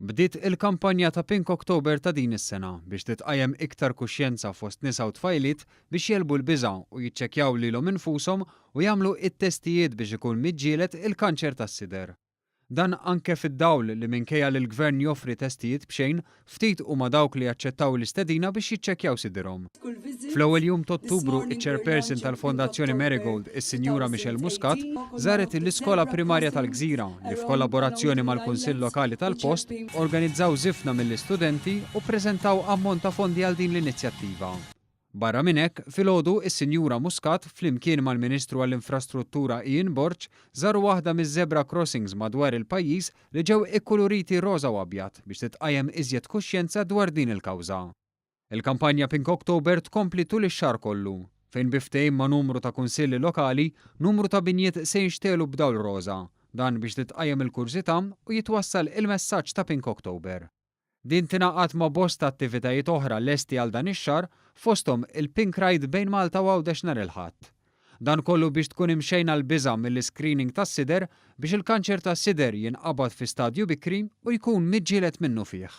Bdiet il-kampanja ta' Pink October ta' din is-sena biex titqajjem iktar kuxjenza fost nisa u tfajliet biex jegħlbu l-biża' u jiċċekkjaw lilhom infushom u jagħmlu t-testijiet biex ikun miġġieled il-kanċer tas-sider. Dan anke fid-dawl li minkejja li l-Gvern joffri testijiet b'xejn, ftit huma dawk li jaċċettaw l-istedina biex jiċċekkjaw sidirhom. Fl-ewwel jum t'Ottubru, iċ-Chairperson tal-Fondazzjoni Marigold, is-Sinjura Michelle Muscat, żaret l-Iskola Primarja tal-Gżira li f'kollaborazzjoni mal-Kunsill Lokali tal-post organizzaw żifna mill-istudenti u ppreżentaw ammont ta' fondi għal din l-inizjattiva. Barra minn hekk, filgħodu is-Sinjura Muscat flimkien mal-Ministru għall-Infrastruttura Ian Borg żaru waħda miż-zebra crossings madwar il-pajjiż li ġew ikkuluriti roża u abjad biex titqajjem iżjed kuxjenza dwar din il-kawża. Il-kampanja Pink October tkompli tul ix-xahar kollu, fejn bi ftehim ma' numru ta' kunsilli lokali, numru ta' binjiet se jinxtegħlu b'dawl roża, dan biex titqajjem il-kurżità u jitwassal il-messaġġ ta' Pink October. Din tingħaqad ma' bosta attivitajiet oħra lesti għal dan ix-xahar, fosthom il-Pink Ride bejn Malta u Għawdex nhar il-Ħadd. Dan kollu biex tkun imxejna l-biża' mill-iscreening tas-sider biex il-kanċer tas-sider jinqabad fi stadju bikri u jkun miġġieled minnufih.